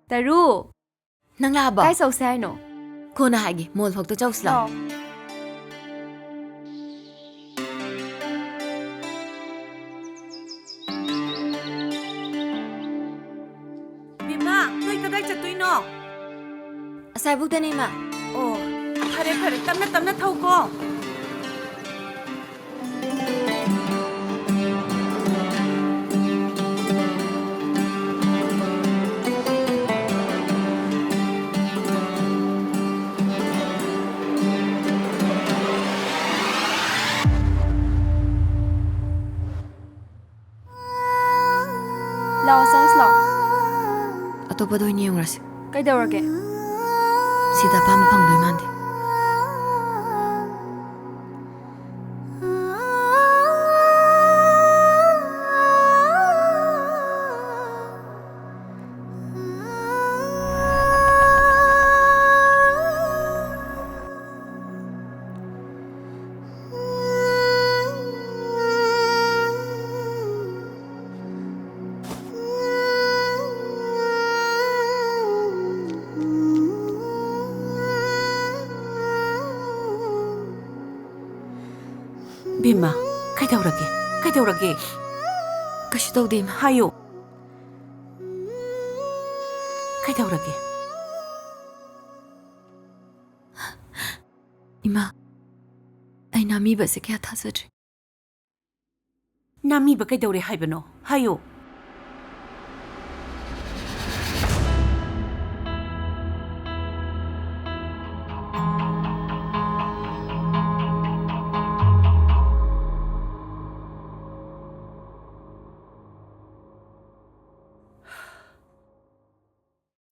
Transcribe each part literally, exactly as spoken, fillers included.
ꯇꯔꯨ! ꯅꯪ ꯂꯥꯛꯑꯕꯣ? ꯀꯥꯏ ꯆꯧꯁꯦ ꯍꯥꯏꯅꯣ? ꯀꯣꯟꯅ ꯍꯥꯏꯒꯦ, ꯃꯣꯜ ꯐꯥꯎꯇ ꯆꯧꯁꯤ ꯂꯥꯛꯑꯣ꯫ ꯂꯥꯛꯑꯣ꯫ ꯕꯦꯝꯃ, ꯅꯣꯏ ꯀꯗꯥꯏ ꯆꯠꯇꯣꯏꯅꯣ? ꯑꯁꯥꯏꯕꯨꯛꯇꯅꯦ, ꯏꯃꯥ꯫ ꯑꯣ, ꯐꯔꯦ, ꯐꯔꯦ, ꯇꯞꯅ, ꯇꯞꯅ ꯊꯧꯀꯣ꯫ ꯂꯥꯛꯑꯣ, ꯆꯪꯁꯤ ꯂꯥꯛꯑꯣ꯫ ꯑꯇꯣꯞꯄꯗ ꯑꯣꯏꯅ ꯌꯦꯡꯉꯨꯔꯁꯤ꯫ ꯀꯩꯗꯧꯔꯒꯦ? ꯁꯤꯗ ꯑꯄꯥꯝꯕ ꯐꯪꯗꯣꯏ ꯃꯥꯟꯗꯦ꯫ ꯕꯦꯝꯃ, ꯀꯩꯗꯧꯔꯒꯦ? ꯀꯩꯗꯧꯔꯒꯦ? ꯀꯩꯁꯨ ꯇꯧꯗꯦ, ꯏꯃꯥ꯫ ꯍꯥꯏꯌꯣ꯫ ꯀꯩꯗꯧꯔꯒꯦ? ꯏꯃꯥ, ꯑꯩ ꯅꯥꯃꯤꯕꯁꯦ ꯀꯌꯥ ꯊꯥꯖꯗ꯭ꯔꯦ꯫ ꯅꯥꯃꯤꯕ ꯀꯩꯗꯧꯔꯦ ꯍꯥꯏꯕꯅꯣ? ꯍꯥꯏꯌꯣ꯫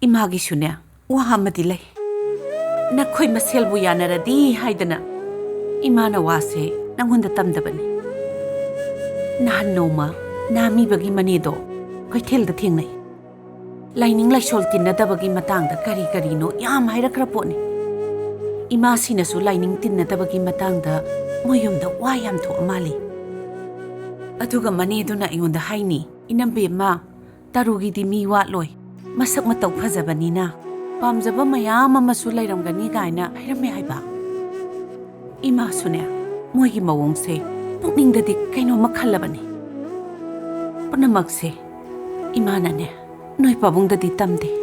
ꯏꯃꯥꯒꯤꯁꯨꯅꯦ, ꯋꯥ ꯑꯃꯗꯤ ꯂꯩ꯫ ꯅꯈꯣꯏ ꯃꯁꯦꯜꯕꯨ ꯌꯥꯅꯔꯗꯤ ꯍꯥꯏꯗꯅ ꯏꯃꯥꯅ ꯋꯥꯁꯦ ꯅꯪꯉꯣꯟꯗ ꯇꯝꯗꯕꯅꯤ꯫ ꯅꯍꯥꯟ ꯅꯣꯡꯃ ꯅꯥꯃꯤꯕꯒꯤ ꯃꯅꯦꯗꯣ ꯀꯩꯊꯦꯜꯗ ꯊꯦꯡꯅꯩ꯫ ꯂꯥꯏꯅꯤꯡ ꯂꯥꯏꯁꯣꯜ ꯇꯤꯟꯅꯗꯕꯒꯤ ꯃꯇꯥꯡꯗ ꯀꯔꯤ ꯀꯔꯤꯅꯣ ꯌꯥꯝ ꯍꯥꯏꯔꯛꯈ꯭ꯔ ꯄꯣꯠꯅꯤ꯫ ꯏꯃꯥꯁꯤꯅꯁꯨ ꯂꯥꯏꯅꯤꯡ ꯇꯤꯟꯅꯗꯕꯒꯤ ꯃꯇꯥꯡꯗ ꯃꯣꯏ ꯌꯨꯝꯗ ꯋꯥ ꯌꯥꯝ ꯊꯣꯛꯑ ꯃꯥꯜꯂꯤ꯫ ꯑꯗꯨꯒ ꯃꯅꯦꯗꯨꯅ ꯑꯩꯉꯣꯟꯗ ꯍꯥꯏꯅꯤ, "ꯏꯅꯝꯕꯦꯝꯃ, ꯇꯔꯨꯒꯤꯗꯤ ꯃꯤ ꯋꯥꯠꯂꯣꯏ꯫ ꯃꯁꯛ ꯃꯇꯧ ꯐꯖꯕꯅꯤꯅ ꯄꯥꯝꯖꯕ ꯃꯌꯥꯝ ꯑꯃꯁꯨ ꯂꯩꯔꯝꯒꯅꯤ ꯀꯥꯏꯅ ꯍꯥꯏꯔꯝꯃꯦ ꯍꯥꯏꯕ꯫ ꯏꯃꯥꯁꯨꯅꯦ, ꯃꯣꯏꯒꯤ ꯃꯑꯣꯡꯁꯦ ꯄꯨꯛꯅꯤꯡꯗꯗꯤ ꯀꯩꯅꯣꯝꯃ ꯈꯜꯂꯕꯅꯤ꯫ ꯄꯨꯝꯅꯃꯛꯁꯦ ꯏꯃꯥꯅꯅꯦ, ꯅꯣꯏ ꯄꯥꯕꯨꯡꯗꯗꯤ ꯇꯝꯗꯦ꯫